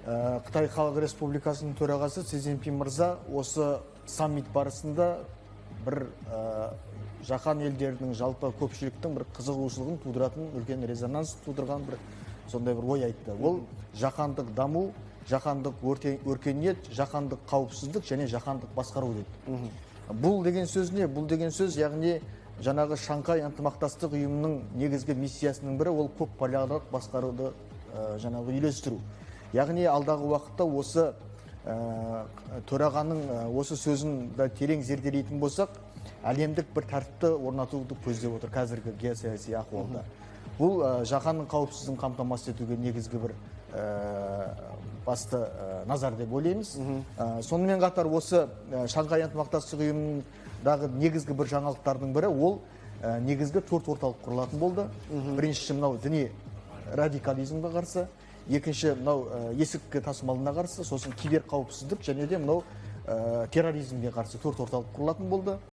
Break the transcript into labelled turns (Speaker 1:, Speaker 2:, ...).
Speaker 1: Қытай Халық Республикасының төрағасы Си Цзиньпин мырза осы саммит барысында бір жаһан елдерінің, жалпы көпшіліктің бір қызығушылығын тудыратын, үлкен резонанс тудырған бір сондай бір ой айтты. Ол жаһандық даму, жаһандық өркениет, жаһандық қауіпсіздік және жаһандық басқару деді. Бұл деген сөз не? Бұл деген сөз, яғни жаңағы Шанхай ынтымақтастық ұйымының негізгі миссиясының бірі ол көп полярлық басқаруды жаңағы үйлестіру. Яғни алдағы уақытта осы төрағаның осы сөзін да терең зерделейтін болсақ, әлемдік бір тәртіпті орнатуды көздеп отыр қазіргі геосаяси ахуалда. Бұл жаһанның қауіпсіздігін қамтамасыз етуге негізгі бір басты назар деп ойлаймыз. Сонымен қатар осы Шанхай ынтымақтастық ұйымындағы негізгі бір жаңалықтардың бірі ол негізгі төрт орталық құрылатын болды. Біріншісі мынау діни радикализмге қарсы, екінші мынау есірткі тасымалына қарсы, сосын киберқауіпсіздік және де мынау терроризмге қарсы төрт орталық құрылатын болды.